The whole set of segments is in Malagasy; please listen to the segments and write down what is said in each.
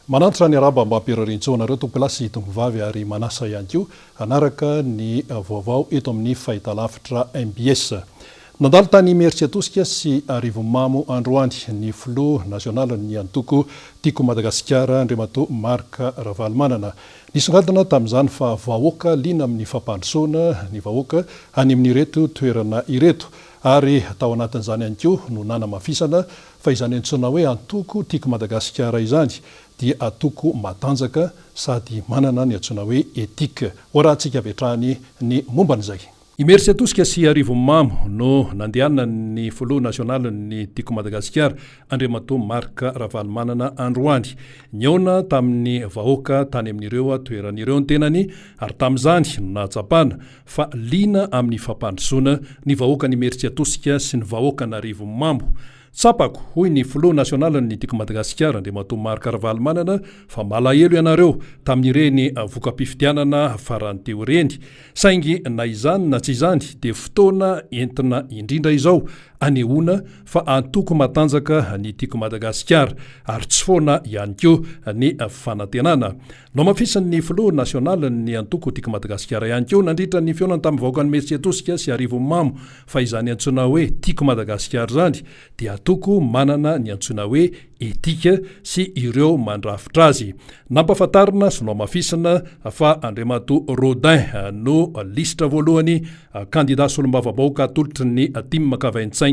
Manantitra ny arahaba mba hampirarintsoa anareo tompolahy sy tompovavy ary manasa ihany koa hanaraka ny vaovao eto amin'ny fahitalavitra mbs. Nandalo tany Imerintsiatosika sy Arivonimamo androany ny filoha nasionalin'ny antoko Tiako Madagasikara Andriamatoa Marc Ravalomanana. Nisongadina tamin'izany fa vahoaka liana amin'ny fampandrosoana ny vahoaka any amin'ireto toerana ireto ary tao anatin'izany ihany koa no nanamafisana fa izany antsoina hoe antoko Tiako Madagasikara izany dia atoko matanjaka sady manana ny antsoina hoe éthique. Hoarahantsika avy hatrany ny momba an'izay. Imerintsiatosika sy Arivonimamo no nandehanan'ny filoha nasionalin'ny Tiako Madagasikara, Andriamatoa Marc Ravalomanana androany. Nihaona tamin'ny vahoaka tany amin'ireo toerana ireo ny tenany ary tamin'izany no nahatsapana fa liana amin'ny fampandrosoana ny vahoakan'Imerintsiatosika sy ny vahoakan'Arivonimamo. Tsapako, hoy ny filoha nasionalin'ny Tiako Madagasikara, Andriamatoa Marc Ravalomanana, fa malahelo ianareo tamin'ireny voka-pifidianana farany teo ireny. Saingy na izany na tsy izany dia fotoana entina indrindra izao anehoana fa antoko matanjaka ny Tiako Madagasikara ary tsy foana ihany koa ny fanantenana. Nohamafisin'ny filoha nasionalin'ny antoko Tiako Madagasikara ihany koa nandritra ny fihaonany tamin'ny vahoakan'i Metsiatosika sy Arivonimamo fa izany antsoina hoe Tiako Madagasikara izany dia antoko manana ny antsoina hoe etika sy ireo mandrafitra azy. Nampahafantarina sy nohamafisina fa Andriamatoa Rodin no lisitra voalohany kandida solombavambahoaka atolotry ny Tim Kavaintsainky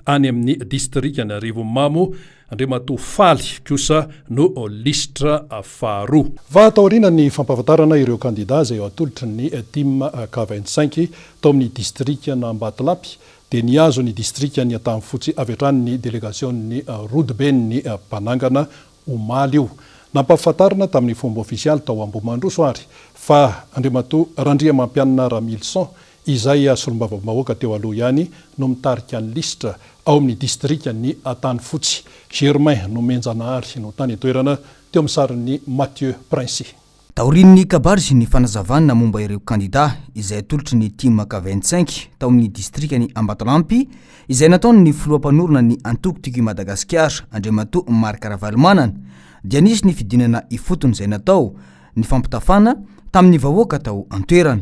any amin'ny distrikan'Arivonimamo, Andriamatoa Faly kosa no lisitra faharoa. Va taorian'ny fampahafantarana ireo kandida izay atolotry ny Tim Kavaintsainky tao amin'ny distrikan'Ambatolampy dia nihazo ny distrikan'i Antanifotsy avy hatrany ny delegasionin'ny Rodoben'ny mpanangana omaly io. Nampahafantarina tamin'ny fomba ofisialy tao Ambohimandroso ary fa Andriamatoa Randriamampianina Ramilison izay solombavambahoaka teo aloha ihany no mitarika ny lisitra ao amin'ny distrikan'i Antanifotsy. Germain Nomenjanahary no tany an-toerana teo amin'ny sarin'i Mathieu Princi. Taorian'ny kabary sy ny fanazavana momba ireo kandida izay atolotry ny Team K25 tao amin'ny distrikan'i Ambatolampy izay nataon'ny filoha mpanorina ny antoko Tiako i Madagasikara Andriamatoa Marc Ravalomanana dia nisy ny fidinana ifotony izay natao ny fampitafana tamin'ny vahoaka tao an-toerana.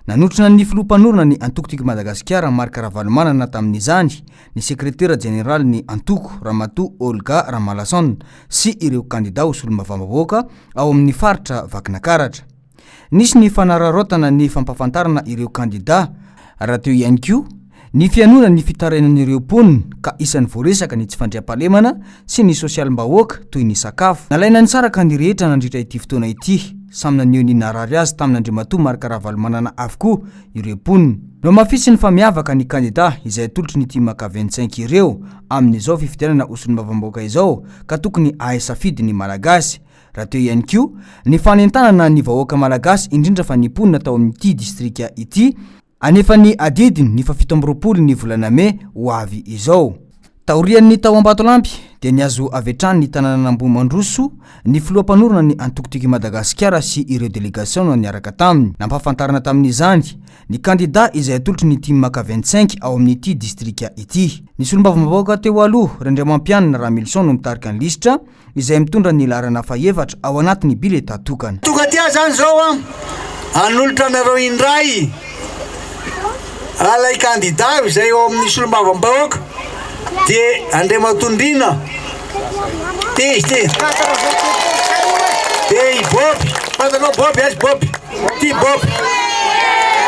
Nanotrona ny filoha mpanorina ny antoko Tiako i Madagasikara, Marc Ravalomanana tamin'izany, ny sekretera jeneralin'ny antoko, Ramatoa Olga Ramalason sy ireo kandida ho solombavambahoaka ao amin'ny faritra Vakinakaratra. Nisy ny fanararaotana ny fampahafantarana ireo kandida, raha teo ihany koa ny fihainoana ny fitarainan'ireo mponina ka isan'ny voaresaka ny tsy fandriampahalemana sy ny sosialim-bahoaka toy ny sakafo. Nalaina nisaraka ny rehetra nandritra ity fotoana ity. Samy naneho ny naharary azy tamin'Andriamatoa Marc Ravalomanana avokoa ireo mponina. Nohamafisiny fa miavaka ny kandida izay atolotry ny Team K 25 ireo amin'izao fifidianana ho solombavambahoaka izao ka tokony hahay safidy ny Malagasy. Raha teo ihany koa ny fanentanana ny vahoaka Malagasy indrindra fa ny mponina tao amin'ity distrika ity Anefa ny adidiny ny faha 27 ny volana mey ho avy izao. Taorian'ny tao Ambatolampy dia nihazo avy hatrany ny tanànan'Ambohimandroso ny filoha mpanorina ny antoko Tiako i Madagasikara sy ireo delegasiona niaraka taminy. Nampahafantarina tamin'izany ny kandida izay atolotry ny Tim K 25 ao amin'ity distrika ity. Ny solombavambahoaka teo aloha, Randriamampianina Ramilison no mitarika ny lisitra. izay mitondra ny laharana fahefatra ao anatin'ny biletà tokana. Tonga aty aho zany zao an, hanolotra anareo indray ilay kandida izay eo amin'ny solombavambahoaka dia Andriamatoa Ndrina, ty izy ty, dia i Boby, fantatrao Boby, aiza Boby, ty Boby,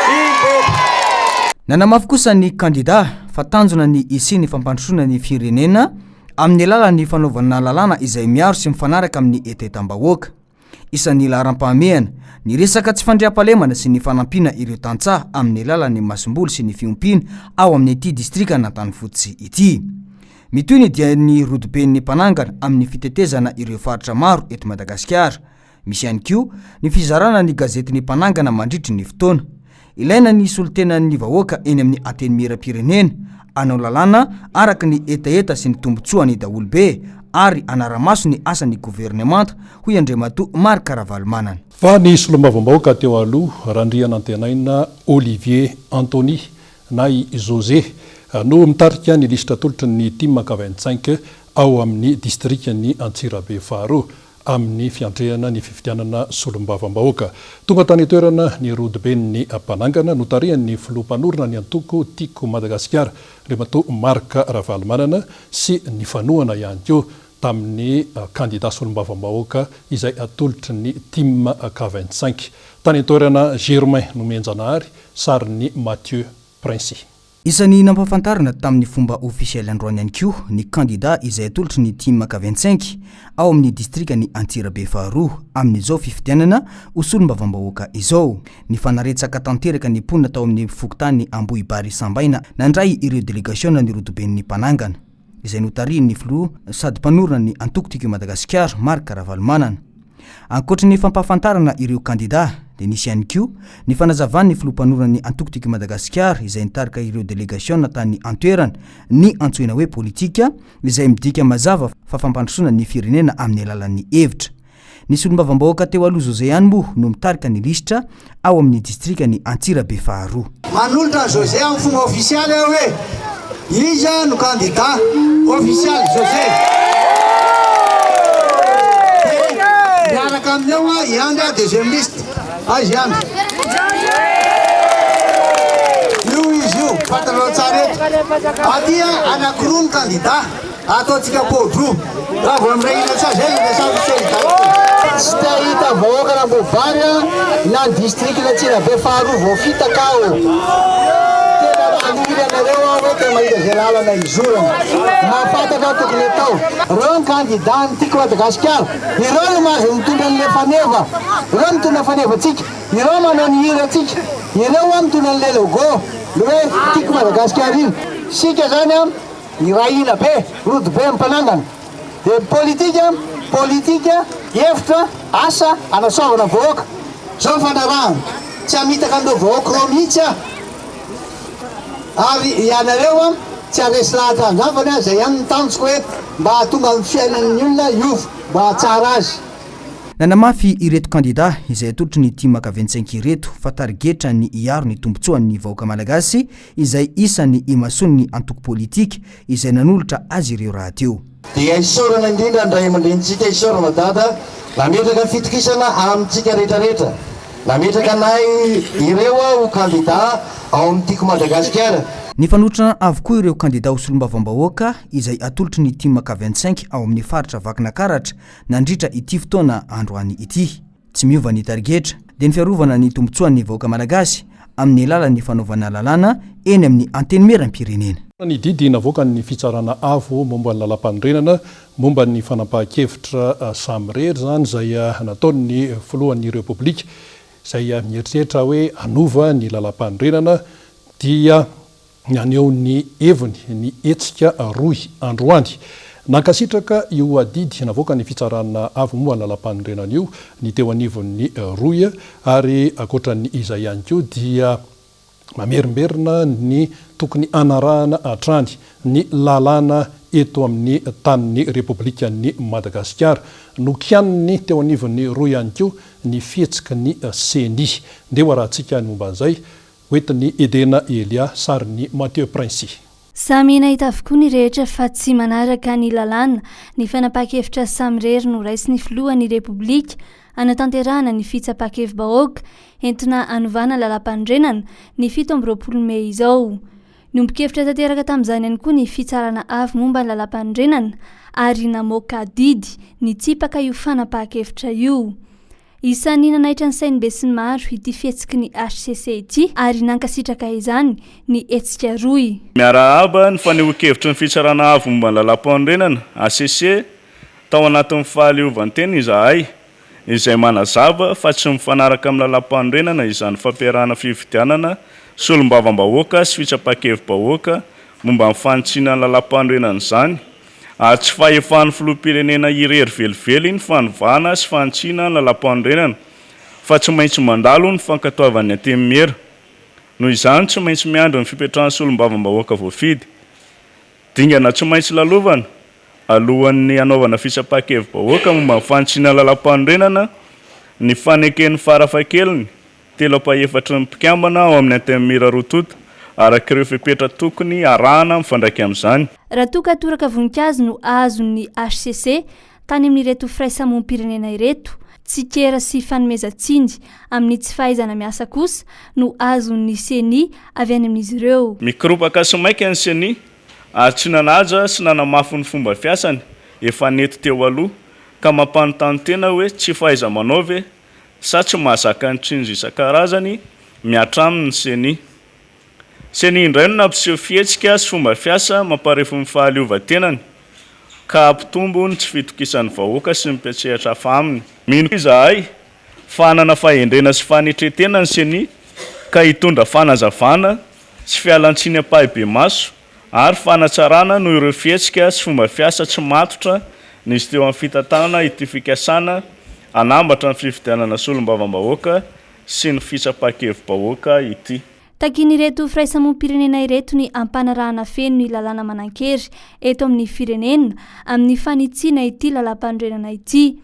ty Boby. Nanamafy kosa ny kandida fa tanjona ny hisian'ny fampandrosoana ny firenena amin'ny alalan'ny fanaovana lalàna izay miaro sy mifanaraka amin'ny hetahetam-bahoaka. Isan'ny laharam-pahamehana, ny resaka tsy fandriampahalemana sy ny fanampiana ireo tantsaha amin'ny alalan'ny masomboly sy ny fiompiana ao amin'ity distrikan'Antanifotsy ity. Mitohy ny dian'ny rodoben'ny mpanangana amin'ny fitetezana ireo faritra maro eto Madagasikara. Misy ihany koa ny fizarana ny gazetin'ny mpanangana mandritry ny fotoana. Ilaina ny solontenan'ny vahoaka eny amin'ny Antenimierampirenena hanao lalàna araka ny hetaheta sy ny tombontsoan'ny daholobe ary hanara-maso ny asan'ny governemanta, hoy Andriamatoa Marc Ravalomanana. Fa ny solombavambahoaka teo aloha, Randrianantenaina Olivier Anthony na i José, no mitarika ny lisitra atolotry ny Tim K 25 ao amin'ny distrikan'i Antsirabe faharoa. amin'ny fiantrehana ny fifidianana solombavambahoaka. Tonga tany an-toerana ny rodoben'ny mpanangana notarihan'ny filoha mpanorina ny antoko Tiako Madagasikara, Andriamatoa Marc Ravalomanana sy nifanohana ihany koa tamin'ny kandida solombavambahoaka izay atolotry ny Tim K 25. Tany an-toerana Germain Nomenjanahary, sarin'i Mathieu Princi. Isan'ny nampahafantarina tamin'ny fomba ofisialy androany ihany koa ny kandida izay atolotry ny Tim K 25 ao amin'ny distrikan'i Antsirabe faharoa amin'izao fifidianana ho solombavambahoaka izao. Nifanaretsaka tanteraka ny mponina tao amin'ny fokontany Ambohibary Sambaina nandray ireo delegasiona ny rodoben'ny mpanangana izay notarihin'ny filoha sady mpanorina ny antoko Tiako i Madagasikara, Marc Ravalomanana. Ankoatry ny fampahafantarana ireo kandida dia nisy ihany koa ny fanazavan'ny filoha mpanorina ny antoko Tiako i Madagasikara izay nitarika ireo delegasiona tany an-toerana ny antsoina hoe politika izay midika mazava fa fampandrosoana ny firenena amin'ny alalan'ny hevitra. Ny solombavambahoaka teo aloha José ihany moa no mitarika ny lisitra ao amin'ny distrikan'i Antsirabe faharoa. Manolotra an'i José amin'ny fomba ofisialy aho hoe izy no kandida ofisialy José. Dia miaraka aminy ao i Andry deuxième liste. Aiza i Andry? Io izy io, fantatrao tsara eto. Aty anankiroa ny kandida. Ataontsika pôdro. Raha vao miray hina tsara zay no resahako solidarité. Tsy te hahita vahoaka an'Ambohibary aho na ny district n'Antsirabe faharoa voafitaka aho. Tena maniry anareo aho hoe tena mahita izay lalana hizorana. Mahafantatra aho tokony atao. Ireo ny kandida ny Tiako Madagasikara. Ireo no mahazo mitondra an'ilay faneva. Ireo mitondra fanevantsika. Ireo manao ny hirantsika. Ireo hoa mitondra an'ilay logo. Le hoe Tiako Madagasikara iny. Isika zany an. Iray hina be, rodobe mpanangana. Dia ny politika, politika, hevitra, asa anasoavana vahoaka. Zao ny fandrarahana. Tsy hamitaka an'ireo vahoaka ireo mihitsy aho. Ary ianareo an, tsy haharesy lahatra angambany aho, izay ihany ny tanjoko hoe mba hahatonga ny fiainan'ny olona hiova, mba hahatsara azy. Nanamafy ireto kandida izay atolotry ny Tim K25 ireto fa tarigetra ny hiaro ny tombontsoan'ny vahoaka malagasy izay isan'ny imasoan'ny antoko politika izay nanolotra azy ireo rahateo. Dia isaorana indrindra ny ray aman-drenintsika, isaorana Dada nametraka fitokisana amintsika rehetra rehetra, nametraka anay ireo ho kandida ao amin'ny Tiako Madagasikara. Nifanotrona avokoa ireo kandida ho solombavambahoaka izay atolotry ny Tim K25 ao amin'ny faritra Vakinakaratra nandritra ity fotoana androany ity. Tsy miova ny tarigetra, dia ny fiarovana ny tombontsoan'ny vahoaka malagasy amin'ny alalan'ny fanaovana lalàna eny amin'ny Antenimierampirenena. Ny didy navoakan'ny Fitsarana Avo momba ny Lalàmpanorenana momba ny fanapahan-kevitra samirery izany izay nataon'ny Filohan'ny Repoblika izay mieritreritra hoe hanova ny Lalàmpanorenana dia Naneho ny heviny ny hetsika rohy androany. Nankasitraka io adidy navoakan'ny Fitsarana Avo momba ny Lalàmpanorenana io ny teo anivon'ny rohy ary ankoatra ny izay ihany koa dia mamerimberina ny tokony hanarahana hatrany ny lalàna eto amin'ny tanin'ny Repoblikan'i Madagasikara. Nokianin'ny teo anivon'ny rohy ihany koa ny fihetsiky ny Ceni. Ndeha ho arahantsika ny momba an'izay. Hoentin'i Edena Elia, sarin'i Mathieu Princi. Samy nahita avokoa ny rehetra fa tsy manaraka ny lalàna ny fanapahan-kevitra samirery noraisin'ny filohan'ny Repoblika hanatanterahana ny fitsapan-kevi-bahoaka entina hanovana lalàmpanorenana ny 27 mey izao. Niombon-kevitra tanteraka tamin'izany ihany koa ny Fitsarana Avo momba ny Lalàmpanorenana ary namoaka didy nitsipaka io fanapahan-kevitra io. Isan'ny nanaitra ny sain'ny besinimaro ity fihetsiky ny hcc ity ary nankasitraka izany ny hetsika rohy. Miarahaba ny fanehoan-kevitry ny Fitsarana Avo momba ny Lalàmpanorenana, hcc, tao anatin'ny fahaleovantena izahay, izay manazava fa tsy mifanaraka amin'ny lalàmpanorenana izany fampiarahana fifidianana solombavambahoaka sy fitsapan-kevi-bahoaka momba ny fanitsiana ny lalàmpanorenana izany Ary tsy fahefan'ny filoham-pirenena irery velively ny fanovana sy fanitsiana ny lalàmpanorenana, fa tsy maintsy mandalo ny fankatoavan'ny Antenimiera. Noho izany, tsy maintsy miandry ny fipetrahan'ny solombavambahoaka voafidy. Dingana tsy maintsy lalovana, alohan'ny hanaovana fitsapan-kevi-bahoaka momba ny fanitsiana ny lalàmpanorenana, ny faneken'ny farafahakeliny Telo ampahefatry ny mpikambana ao amin'ny Antenimiera roa tonta, araka ireo fepetra tokony harahana mifandraika amin'izany. Raha toa ka toraka voninkazo no azon'ny hcc. tany amin'ireto firaisamonim-pirenena ireto. Tsikera sy fanomezan-tsiny amin'ny tsy fahaizana miasa kosa no azon'ny Ceni avy any amin'izy ireo. Mikoropaka sy maika ny Ceni ary tsy nanaja sy nanamafy ny fomba fiasany efa nety teo aloha ka mampanontany tena hoe tsy fahaiza-manao ve sa tsy mahazaka ny tsinjo isan-karazany mihatra aminy ny Ceni. Ceni indray no nampiseho fihetsika sy fomba fiasa mamparefo ny fahaleovantenany ka hampitombo ny tsy fitokisan'ny vahoaka sy ny mpiantsehatra hafa aminy. Mino izahay fa hanana fahendrena sy fanetren-tena ny Ceni ka hitondra fanazavana sy fialantsiny ampahibemaso ary fanatsarana noho ireo fihetsika sy fomba fiasa tsy matotra nisy teo amin'ny fitantanana ity fikasana hanambatra ny fifidianana solombavambahoaka sy ny fitsapan-kevi-bahoaka ity. Takian'ireto firaisamonim-pirenena ireto ny hampanarahana feno ny lalàna manan-kery eto amin'ny firenena amin'ny fanitsiana ity lalàmpanorenana ity.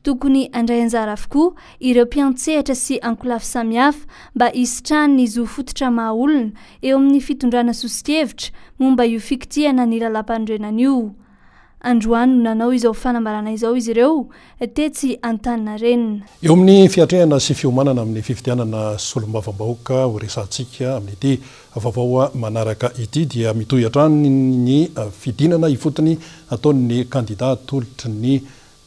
Tokony handray anjara avokoa ireo mpiantsehatra sy ankolafy samihafa mba hisitrahany ny zo fototra maha olona eo amin'ny fitondrana soso-kevitra momba io fikitihana ny lalàmpanorenana io. Androany no nanao izao fanambarana izao izy ireo tetsy Antaninarenina. Eo amin'ny fiatrehana sy fiomanana amin'ny fifidianana solombavambahoaka ho resahantsika amin'ity vaovao manaraka ity dia mitohy hatrany ny fidinana ifotony ataon'ny kandida atolotry ny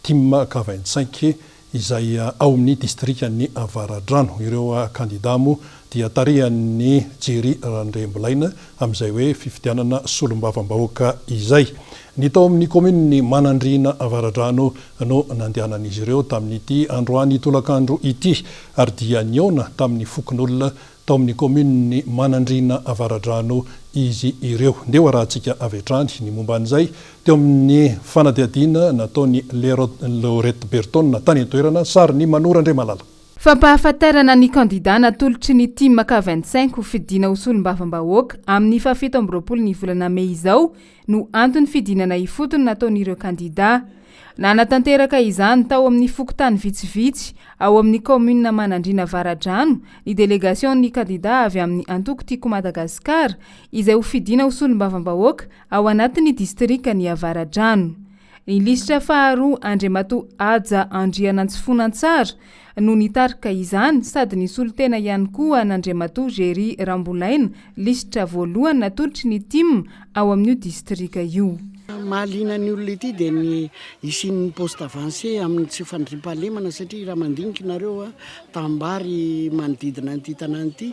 Tim K 25 izay ao amin'ny distrikan'i Avaradrano. Ireo kandida moa dia tarihan'i Jerry Randriambolaina amin'izay hoe fifidianana solombavambahoaka izay. Ny tao amin'ny kaominin'i Manandriana Avaradrano no nandehanan'izy ireo tamin'ity androany tolakandro ity ary dia nihaona tamin'ny fokonolona tao amin'ny kaominin'i Manandriana Avaradrano izy ireo. Ndeha ho arahantsika avy hatrany ny momba an'izay teo amin'ny fanadihadiana nataon'i Laurette Bertone tany an-toerana, sarin'i Mano Randriamalala. Fampahafantarana ny kandidà natolotry ny Tim K 25 ho fidiana ho solombavambahoaka amin'ny fahafito amby 20 ny volana mey izao no anton'ny fidinana ifotony nataon'ireo kandidà. Nanatanteraka izany tao amin'ny fokontany vitsivitsy ao amin'ny kaominina Manandriana Avaradrano ny delegasion'ny kandidà avy amin'ny antoko Tiako Madagasikara izay ho fidiana ho solombavambahoaka ao anatin'ny distrikan'i Avaradrano. Ny lisitra faharoa Andriamatoa Haja Andrianantsifonantsara no nitarika izany sady nisolo tena ihany koa an'Andriamatoa Jerry Rambolaina, lisitra voalohany natolotry ny tim ao amin'io distrika io. Mahaliana ny olona ity dia ny hisian'ny poste avancé amin'ny tsy fandriampahalemana satria raha mandinika nareo tanimbary manodidina an'ity tanàna ity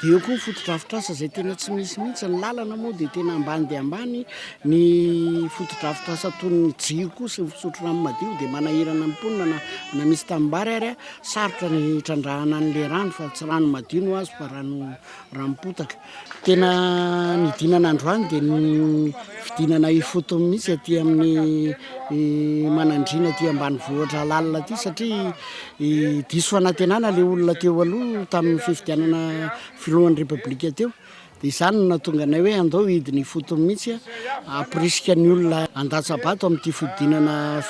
dia eo koa ny fotodrafitrasa izay tena tsy misy mihitsy, ny lalana moa dia tena ambany dia ambany, ny fotodrafitrasa toy ny jiro koa sy ny fisotro rano madio dia manahirana ny mponina na na misy tanimbary ary sarotra ny hitrandrahana an'ilay rano fa tsy rano madio no azo fa rano ranom-potaka. Tena nidinana androany dia ny fidinana ifotony mihitsy aty amin'ny Manandriana aty ambanivohitra lalina aty satria diso fanantenana ilay olona teo aloha tamin'ny fifidianana filohan'ny Repoblika teo. Dia izany no nahatonga anay hoe andao hidina ifotony mihitsy hamporisika ny olona handatsa-bato amin'ity fihodinana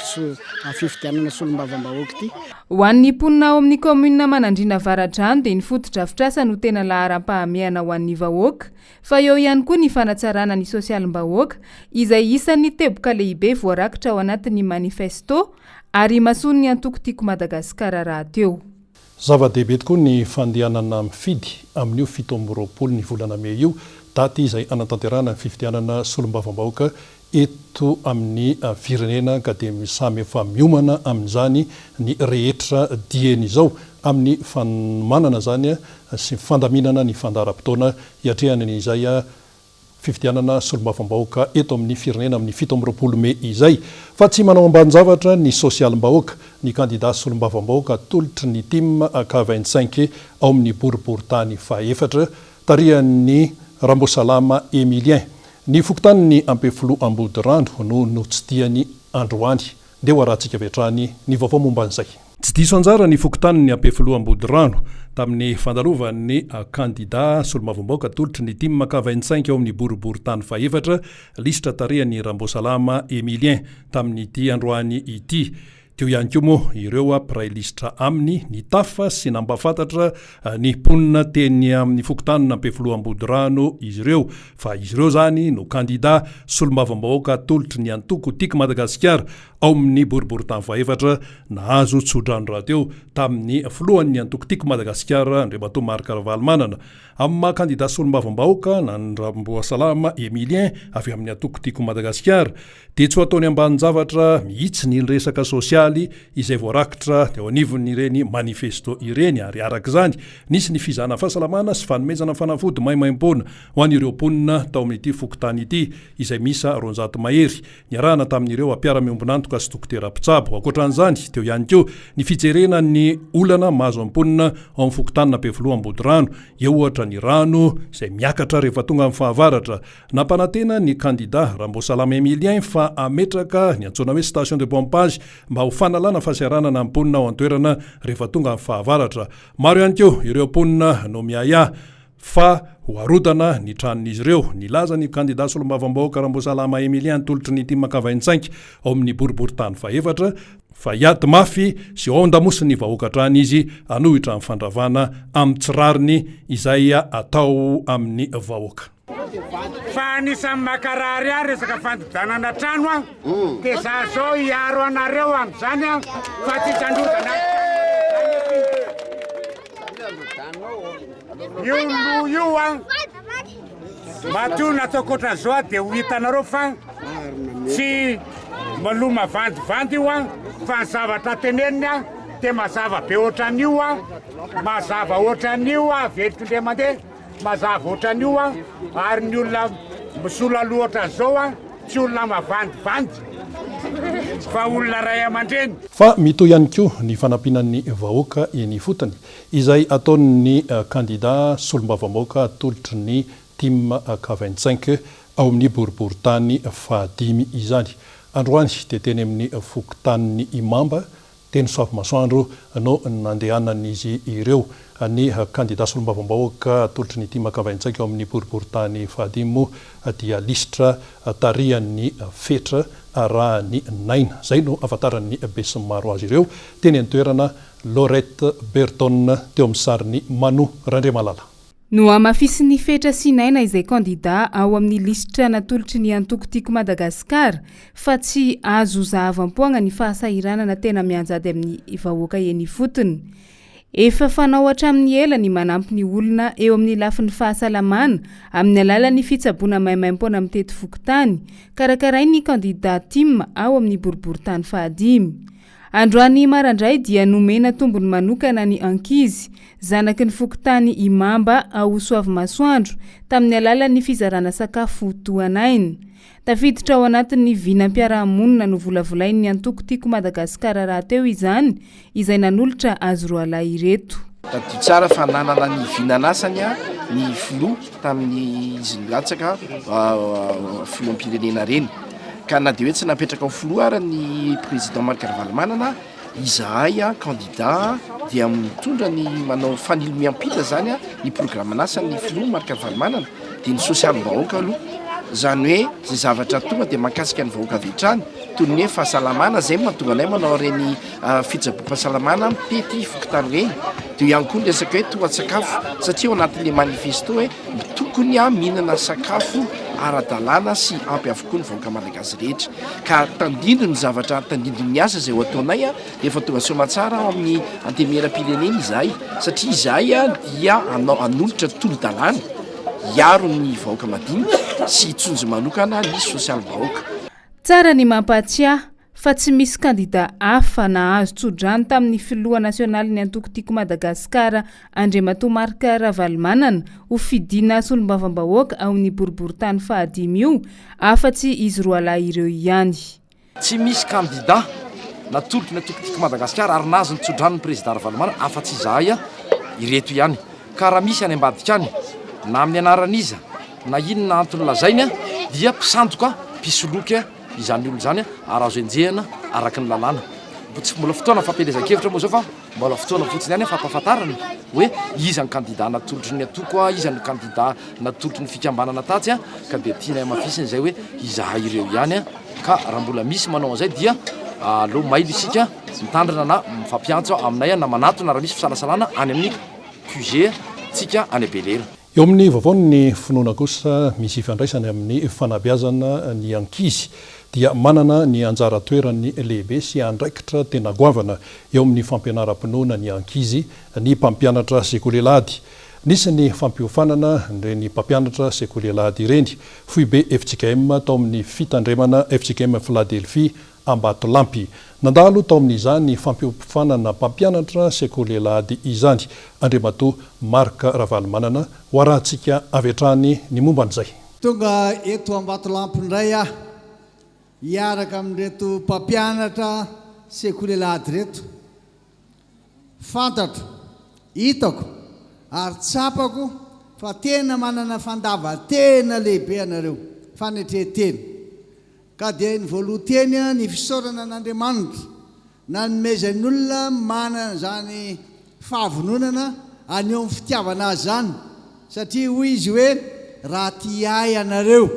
fifidianana solombavambahoaka ity. Ho an'ny mponina ao amin'ny kaominina Manandriana Avaradrano dia ny fotodrafitrasa no tena laharam-pahamehana ho an'ny vahoaka fa eo ihany koa ny fanatsarana ny sosialim-bahoaka izay isan'ny teboka lehibe voarakitra ao anatin'ny manifesto ary imasoan'ny antoko Tiako Madagasikara rahateo. Zava-dehibe tokoa ny fandehanana mifidy amin'io 27 ny volana mey io, daty izay hanatanterahana ny fifidianana solombavambahoaka eto amin'ny firenena ka dia samy efa miomana amin'izany ny rehetra dieny izao amin'ny fanomanana izany sy fandaminana ny fandaharam-potoana hiatrehana izay fifidianana solombavambahoaka eto amin'ny firenena amin'ny 27 mey izay. Fa tsy manao ambanin-javatra ny sosialim-bahoaka ny kandida solombavambahoaka atolotry ny tim K 25 ao amin'ny boriborintany fahefatra tarihan'i Rambosalama Emilien. Ny fokontanin'i Ampefiloha Ambodirano no notsidihany androany. Ndeha ho arahantsika avy hatrany ny vaovao momba an'izay. Tsy diso anjara ny fokontanin'i Ampefiloha Ambodirano tamin'ny fandalovan'ny kandida solombavambahoaka atolotry ny tim K 25 ao amin'ny boriborintany fahefatra, lisitra tarihan'i Rambosalama Emilien, tamin'ity androany ity. Teo ihany koa moa ireo mpiray lisitra aminy nitafa sy nampahafantatra ny mponina teny amin'ny fokontanin'Ampefiloha Ambodirano izy ireo fa izy ireo izany no kandida solombavambahoaka atolotry ny antoko Tiako Madagasikara ao amin'ny boriborintany fahefatra nahazo tsodrano rahateo tamin'ny filohan'ny antoko Tiako Madagasikara Andriamatoa Marc Ravalomanana Amin'ny maha kandida solombavambahoaka na Ramboasalama Emilien avy amin'ny antoko Tiako Madagasikara dia tsy ho ataony ambanin-javatra mihitsy ny resaka sosialy izay voarakitra teo anivon'ireny manifesto ireny ary araka izany nisy ny fizahana fahasalamana sy fanomezana fanafody maimaimpoana ho an'ireo mponina tao amin'ity fokontany ity izay miisa 200 mahery niarahana tamin'ireo mpiara-miombon'antoka sy dokotera mpitsabo. Ankoatra an'izany, teo ihany koa ny fijerena ny olana mahazo ny mponina ao amin'ny fokontanina Ampefiloha Ambodirano. Eo ohatra ny rano izay miakatra rehefa tonga amin'ny fahavaratra. Nampanantena ny kandida Ramboasalama Emilien fa hametraka ny antsoina hoe station de pompage mba ho fanalana fahasahiranana ny mponina ao an-toerana rehefa tonga amin'ny fahavaratra. Maro ihany koa ireo mponina no miahiahy fa ho arodana ny tranon'izy ireo. Nilaza ny kandida solombavambahoaka Ramboasalama Emilien atolotry ny tim Ankavaintsainky ao amin'ny boriborintany fahefatra fa hiady mafy sy ho ao an-damosin'ny vahoaka hatrany izy hanohitra ny fandravana amin'ny tsy rariny izay atao amin'ny vahoaka. Fa anisan'ny mankarary ahy resaka fandodanana trano an, dia za zao hiaro anareo amin'izany an, fa tsy hisandrodana Io loha io an, matoa nataoko ohatran'izao an, dia ho hitanareo fa tsy loha mavandivandy io an, fa ny zavatra teneniny an, dia mazava be ohatran'io an, mazava ohatran'io an, averiko indray mandeha, mazava ohatran'io an, ary ny olona misola loha ohatran'izao an, tsy olona mavandivandy fa olona ray aman-dreny. Fa mitohy ihany koa ny fanampiana ny vahoaka eny ifotony, izay ataon'ny kandida solombavambahoaka atolotry ny Tim K 25 ao amin'ny boriborintany fahadimy izany. Androany dia teny amin'ny fokontanin'i Imamba, teny Soavimasoandro no nandehanan'izy ireo. Ny kandida solombavambahoaka atolotry ny Tim K 25 ao amin'ny boriborintany fahadimy moa dia lisitra tarihan'ny Fetra arahan'i Naina. Izay no ahafantaran'ny besinimaro azy ireo teny an-toerana Laurette Berton teo amin'ny sarin'i Manu Randriamalala. Nohamafisin'i Fetra sy Naina izay kandida ao amin'ny lisitra natolotry ny antoko Tiako Madagasikara fa tsy azo zahavam-poagna ny fahasahiranana tena mianjady amin'ny vahoaka eny ifotony. Efa fanao hatramin'ny ela ny manampy ny olona eo amin'ny lafiny fahasalamana amin'ny alalan'ny fitsaboana maimaimpoana mitety fokontany, karakarain'ny kandida tim ao amin'ny boriborintany fahadimy. Androany marandray dia nomena tombony manokana ny ankizy, zanaky ny fokontany Imamba ao Soavimasoandro, tamin'ny alalan'ny fizarana sakafo tohan'aina. Tafiditra ao anatin'ny vinam-piarahamonina novolavolain'ny antoko Tiako Madagasikara rahateo izany, izay nanolotra azy roalahy ireto. Tadidio tsara fa nanana ny vinan'asany ny filoha tamin'ny izy nilatsaka filoham-pirenena ireny. Ka na dia hoe tsy napetraka ho filoha ara ny président Marc Ravalomanana, izahay candidat dia mitondra ny manao fanilo miampita zany ny programan'asan'ny filoha Marc Ravalomanana dia ny sosialim-bahoaka aloha. Izany hoe izay zavatra tonga dia mahakasika ny vahoaka avy hatrany toy ny hoe fahasalamana, izay no mahatonga anay manao ireny fitsaboam-pahasalamana mitety fokontany ireny. Dia eo ihany koa ny resaka hoe tohan-tsakafo satria ao anatin'ilay manifesto hoe tokony mihinana sakafo ara-dalàna sy ampy avokoa ny vahoaka malagasy rehetra. Ka tandindon'ny zavatra, tandindon'ny asa izay ho ataonay dia efa tonga soamantsara ao amin'ny Antenimierampirenena izahay satria izahay dia hanao, hanolotra tolo-dalàna hiaro ny vahoaka madinika sy hitsinjo manokana ny sosialim-bahoaka. Tsara ny mampahatsiahy fa tsy misy kandida hafa nahazo tsodrano tamin'ny filoha nasionalin'ny antoko Tiako Madagasikara Andriamatoa Marc Ravalomanana ho fidiana solombavambahoaka ao amin'ny boriborintany fahadimy io afa-tsy izy roalahy ireo ihany. Tsy misy kandida natolotry ny antoko Tiako Madagasikara ary nahazo ny tsodranon'ny Prezida Ravalomanana afa-tsy izahay ireto ihany. Ka raha misy any ambadika any na amin'ny anaran'iza na inona antony lazainy dia mpisandoka, mpisoloky izany olona izany ary azo enjehina araka ny lalàna. Tsy mbola fotoana fampielezan-kevitra moa izao fa mbola fotoana fotsiny ihany fampahafantarana hoe iza ny kandida natolotry ny antoko, iza ny kandida natolotry ny fikambanana tatsy ka dia tianay hamafisina izay hoe izahay ireo ihany ka raha mbola misy manao an'izay dia aleo mailo isika. mitandrina na mifampiantso aminay na manatona raha misy fisalasalana any amin'ny QG tsika any Belera. Eo amin'ny vaovaon'ny finoana kosa, misy ifandraisany amin'ny fanabeazana ny ankizy, dia manana ny anjara toerany lehibe sy andraikitra tena goavana eo amin'ny fampianaram-pinoana ny ankizy ny mpampianatra sekoly alahady. Nisy ny fampiofanana ireny mpampianatra sekoly alahady ireny, foibe fjkm tao amin'ny fitandremana fjkm Philadelphie Ambatolampy. Nandalo tao amin'izany fampiofanana mpampianatra sekoly alahady izany Andriamatoa Marc Ravalomanana, ho arahantsika avy hatrany ny momba an'izay. Tonga eto Ambatolampy indray aho hiaraka amin'ireto mpampianatra sekoly alahady ireto. Fantatro, hitako ary tsapako fa tena manana fandavan-tena lehibe ianareo, fanetren-tena. Ka dia ny voalohan-teny ny fisaorana an'Andriamanitra nanomezany olona manana izany fahavononana haneho ny fitiavana Azy izany, satria hoy Izy hoe, Raha tia Ahy ianareo,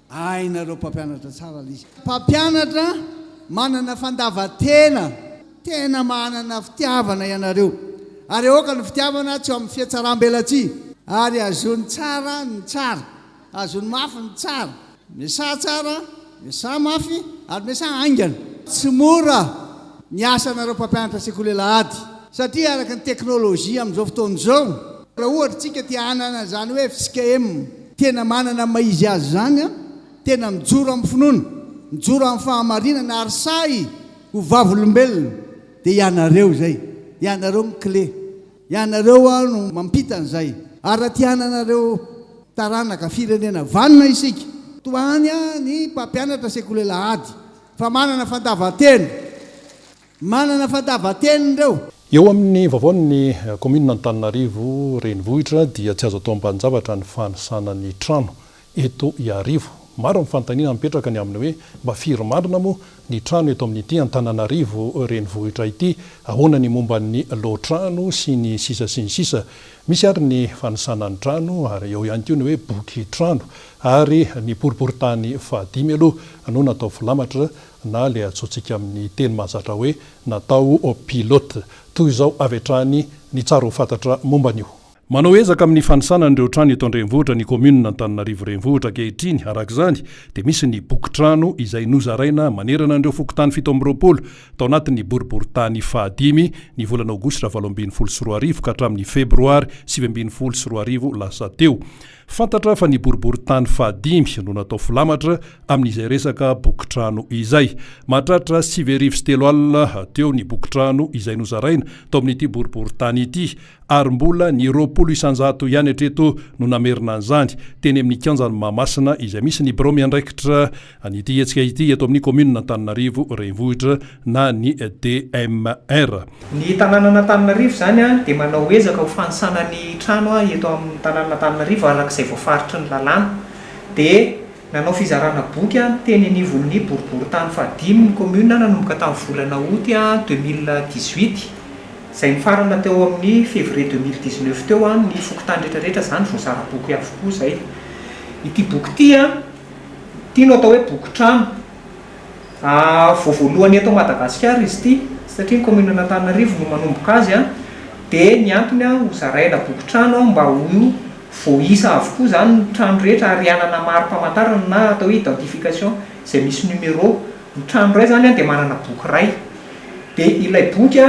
hainareo mpampianatra tsara ilay izy. Mpampianatra manana fandavan-tena, tena manana fitiavana ianareo, ary aoka ny fitiavana tsy ho amin'ny fihatsaram-belatsihy, ary azony tsara ny tsara. Azony mafy ny tsara. Miasaha tsara, miasaha mafy ary miasaha haingana. Tsy mora ny asanareo mpampianatra sekoly alahady satria araka ny teknolojia amin'izao fotoana izao, raha ohatra isika te hanana izany hoe fjkm tena manana ny maha izy azy izany, tena mijoro amin'ny finoana, mijoro amin'ny fahamarinana ary sahy ho vavolombelona dia ianareo izay, ianareo no clé. Ianareo aho no mampita an'izay. Ary raha te hananareo taranaka firenena vanona isika, toa any ny mpampianatra sekoly alahady fa manana fandavan-tena. Manana fandavan-tena ireo. Eo amin'ny vaovaon'ny kaominina Antananarivo renivohitra dia tsy azo atao ambanin-javatra ny fanisana ny trano eto Iarivo. Maro ny fanontaniana mipetraka ny amin'ny hoe mba firy marina moa ny trano eto amin'ity Antananarivo renivohitra ity, ahoana ny momba ny loatrano sy ny sisa sy ny sisa. Misy ary ny fanisana ny trano ary eo ihany koa ny hoe boky trano ary ny boriborintany fahadimy aloha no natao filamatra na ilay antsointsika amin'ny teny mahazatra hoe natao pilote. Toy izao avy hatrany ny tsara ho fantatra momba an'io. Manao ezaka amin'ny fanisana an'ireo trano eto an-drenivohitra ny kaominina Antananarivo Renivohitra ankehitriny. Araka izany dia misy ny boky trano izay nozaraina manerana an'ireo fokontany 27 tao anatin'ny boriborintany fahadimy ny volana aogositra 2018 ka hatramin'ny febroary 2019 lasa teo. Fantatra fa ny boriborintany fahadimy no natao filamatra amin'izay resaka boky trano izay. Mahatratra 3009 teo ny boky trano izay nozaraina tao amin'ity boriborintany ity. ary mbola ny 20% ihany hatreto no namerina an'izany teny amin'ny kianjan'i Mahamasina izay misy ny birao miandraikitra an'ity hetsika ity eto amin'ny kaominina Antananarivo Renivohitra na ny DMR. Ny tanànan'Antananarivo izany dia manao ezaka ho fanisana ny trano eto amin'ny tanànan'Antananarivo araka izay voafaritry ny lalàna. Dia nanao fizarana boky teny anivon'ny boriborintany fahadimy ny kaominina nanomboka tamin'ny volana août 2018. Izay nifarana teo amin'ny février 2019 teo an, ny fokontany rehetra rehetra izany voazara boky avokoa izay. Ity boky ity an, ity no atao hoe boky trano. Vao voalohany eto Madagasikara izy ity, satria ny commune an'Antananarivo no manomboka azy an, dia ny antony an, ho zaraina boky trano an, mba ho voaisa avokoa izany ny trano rehetra ary hanana mari-pamantarana na atao hoe identification izay misy numéro. Ny trano iray izany dia manana boky iray. Dia ilay boky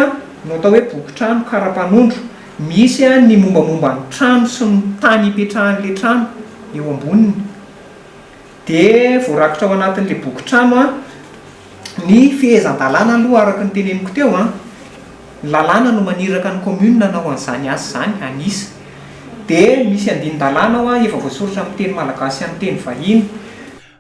no atao hoe boky trano kara-panondro. Misy ny mombamomba ny trano sy ny tany ipetrahan'ilay trano eo amboniny. Dia voarakitra ao anatin'ilay boky trano ny fehezan-dalàna aloha araka ny teneniko teo. Ny lalàna no maniraka ny commune hanao an'izany asa izany, an'isa. Dia misy andinin-dalàna ao efa voasoratra amin'ny teny malagasy sy amin'ny teny vahiny.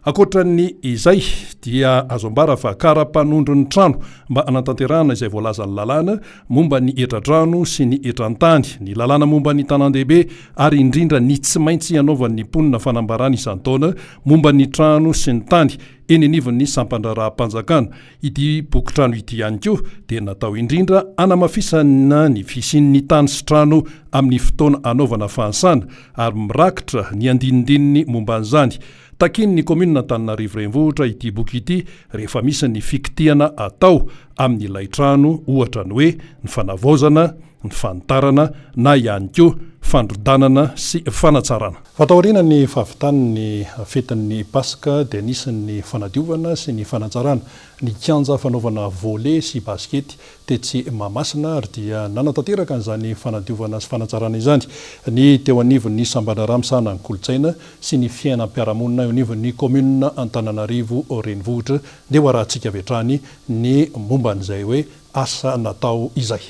Ankoatra ny izay dia azo ambara fa kara-panondron'ny trano mba hanatanterahana izay voalazan'ny lalàna momba ny hetra-drano sy ny hetran-tany, ny lalàna momba ny tanàn-dehibe ary indrindra ny tsy maintsy hanaovan'ny mponina fanambarana isan-taona momba ny trano sy ny tany eny anivon'ny sampan-draharaham-panjakana. Ity boky trano ity ihany koa dia natao indrindra hanamafisana ny fisian'ny tany sy trano amin'ny fotoana hanaovana fahansana ary mirakitra ny andinindininy momba an'izany. Takian'ny kaominina Antananarivo Renivohitra ity boky ity rehefa misy ny fikitihana atao amin'ilay trano, ohatra ny hoe ny fanavaozana, ny fanitarana na ihany koa fandrodanana sy fanatsarana. Fa taorian'ny fahavitan'ny fetin'ny Paska dia nisy ny fanadiovana sy ny fanatsarana ny kianja fanaovana volley sy basikety tetsy Mahamasina ary dia nanatanteraka an'izany fanadiovana sy fanatsarana izany ny teo anivon'ny sambandraharaha misahana ny kolontsaina sy ny fiainam-piarahamonina eo anivon'ny kaominina Antananarivo Renivohitra. Ndeha ho arahantsika avy hatrany ny momba an'izay hoe asa natao izay.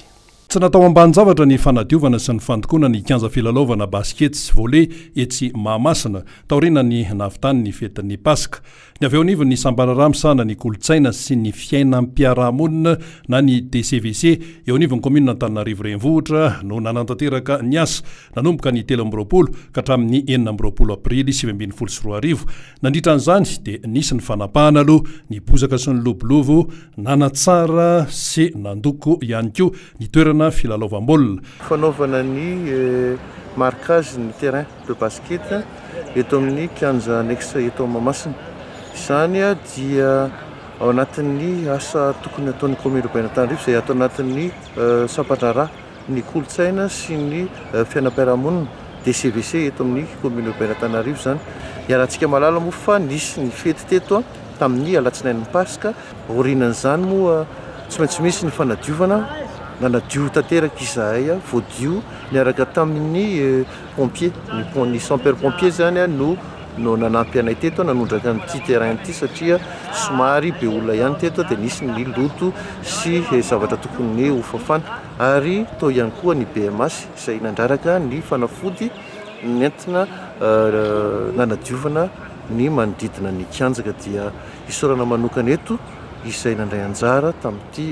Tsy natao ambanin-javatra ny fanadiovana sy ny fandokoana ny kianja filalaovana basikety sy volley etsy Mahamasina, taorian'ny nahavitany ny fetin'ny Paska. Ny avy eo anivon'ny sampandraharaha misahana ny kolontsaina sy ny fiainam-piarahamonina na ny DCVC eo anivon'ny kaominina Antananarivo Renivohitra no nanatanteraka ny asa nanomboka ny 23 ka hatramin'ny 26 aprily 2019. Nandritra an'izany dia nisy ny fanapahana aloha ny bozaka sy ny lobolovo, nanatsara sy nandoko ihany koa ny toerana filalaovam-baolina. Fanaovana ny marquage ny terrain de basket eto amin'ny kianja annexe eto Mahamasina. Izany dia ao anatin'ny asa tokony hataon'ny commune urbaine Antananarivo izay ato anatin'ny sampan-draharaha ny kolontsaina sy ny fiainam-piarahamonina, DCVC, eto amin'ny commune urbaine Antananarivo izany. Iarahantsika mahalala moa fa nisy ny fety teto tamin'ny alatsinain'ny Paska. Aorianan'izany moa tsy maintsy misy ny fanadiovana, nanadio tanteraka izahay, voadio niaraka tamin'ny pompier, ny sapeur pompier izany no no nanampy anay teto nanondraka an'ity terrain ity satria somary be olona ihany teto dia nisy ny loto sy zavatra tokony ho fafana ary tao ihany koa ny BMH izay nandraraka ny fanafody nentina nanadiovana ny manodidina ny kianja ka dia isaorana manokana eto izay nandray anjara tamin'ity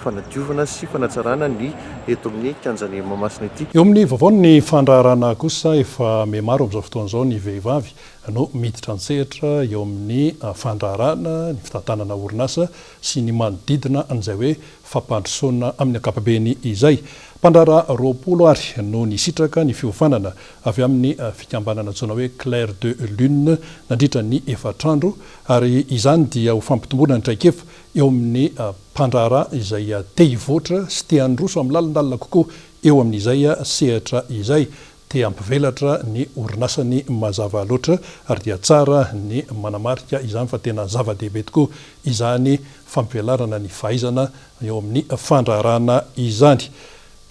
fanadiovana sy fanatsarana ny eto amin'ny kianjan'i Mahamasina ity. Eo amin'ny vaovaon'ny fandraharahana kosa, efa mihamaro amin'izao fotoana izao ny vehivavy no miditra an-tsehatra eo amin'ny fandraharahana, ny fitantanana orinasa sy ny manodidina an'izay hoe fampandrosoana amin'ny ankapobeny izay. Mpandraharaha 20 ary no nisitraka ny fiofanana avy amin'ny fikambanana antsoina hoe Clair de Lune nandritra ny efatra andro ary izany dia ho fampitomboana ny traikefa eo amin'ny mpandraharaha izay te hivoatra sy te handroso amin'ny lalindalina kokoa eo amin'izay sehatra izay, te hampivelatra ny orinasany mazava loatra ary dia tsara ny manamarika izany fa tena zava-dehibe tokoa izany fampivelarana ny fahaizana eo amin'ny fandraharahana izany.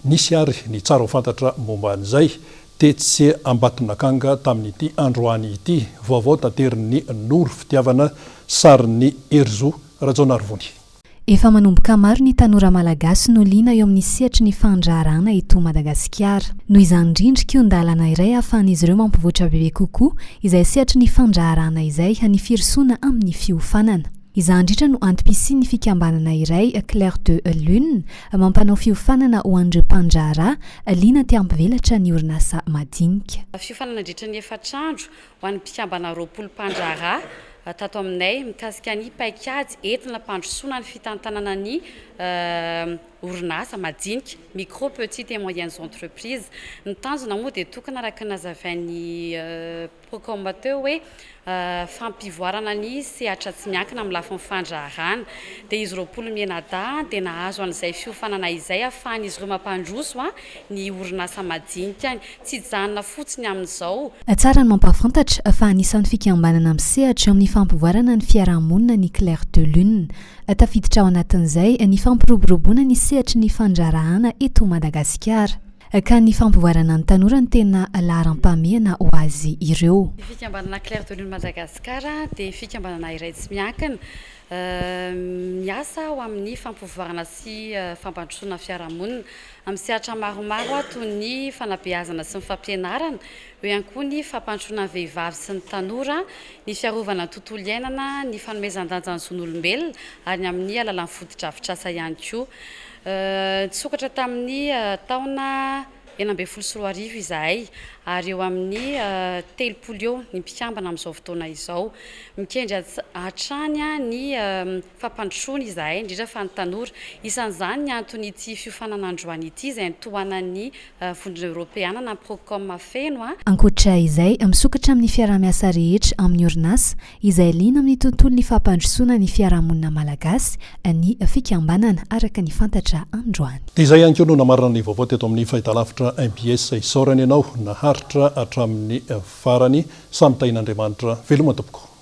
Nisy ary ny tsara ho fantatra momba an'izay tetsy Ambatonakanga tamin'ity androany ity. Vaovao taterin'i Noro Fitiavana, sarin'i Herizo Rajaonarivony. Efa manomboka maro ny tanora malagasy no liana eo amin'ny sehatry ny fandraharahana eto Madagasikara. Noho izany indrindra, kihon-dalana iray ahafahan'izy ireo mampivoatra bebe kokoa izay sehatry ny fandraharahana izay ny firosoana amin'ny fiofanana. Izany indrindra no antom-pisian'ny fikambanana iray Clair de Lune mampanao fiofanana ho an'ireo mpandraharaha liana te hampivelatra ny orinasa madinika. Fiofanana nandritra ny efatra andro ho an'ny mpikambana 20 mpandraharaha tato aminay mikasika ny paikady entina hampandrosoana ny fitantanana ny orinasa madinika, micro, petites et moyennes entreprises. Ny tanjona moa dia tokana araka ny nazavain'ny Procom teo hoe fampivoarana ny sehatra tsy miankina amin'ny lafiny fandraharahana. Dia izy 20 mianadahy dia nahazo an'izay fiofanana izay ahafahan'izy ireo mampandroso ny orinasa madinikany. Tsy hijanona fotsiny amin'izao. Tsara ny mampahafantatra fa anisan'ny fikambanana misehatra eo amin'ny fampivoarana ny fiaraha-monina ny Clair de Lune. Tafiditra ao anatin'izay ny fampiroboroboana ny sehatry ny fandraharahana eto Madagasikara. Ka ny fampivoarana ny tanora no tena laharam-pahamehana ho azy ireo. Ny fikambanana Clair de Lune Madagascar dia fikambanana iray tsy miankina miasa ho amin'ny fampivoarana sy fampandrosoana ny fiarahamonina amin'ny sehatra maromaro toy ny fanabeazana sy ny fampianarana, eo ihany koa ny fampandrosoana ny vehivavy sy ny tanora, ny fiarovana ny tontolo iainana, ny fanomezan-danja ny zon'olombelona ary ny amin'ny alalan'ny fotodrafitrasa ihany koa. Nisokatra tamin'ny taona 2016 izahay ary eo amin'ny 30 eo ny mpikambana amin'izao fotoana izao. Mikendry hatrany ny fampandrosoana izahay, indrindra fa ny tanora. Isan'izany ny anton'ity fiofanana androany ity izay notohanan'ny Vondrona Eoropeana na Procom feno. Ankoatra izay, misokatra amin'ny fiaraha-miasa rehetra amin'ny orinasa izay liana amin'ny tontolon'ny fampandrosoana ny fiarahamonina malagasy ny fikambanana, araka ny fantatra androany. Dia izay ihany koa no namarana ny vaovao teto amin'ny fahitalavitra mbs. Isaorana ianao naharitra hatramin'ny farany. Samy tahin'Andriamanitra. Veloma tompoko.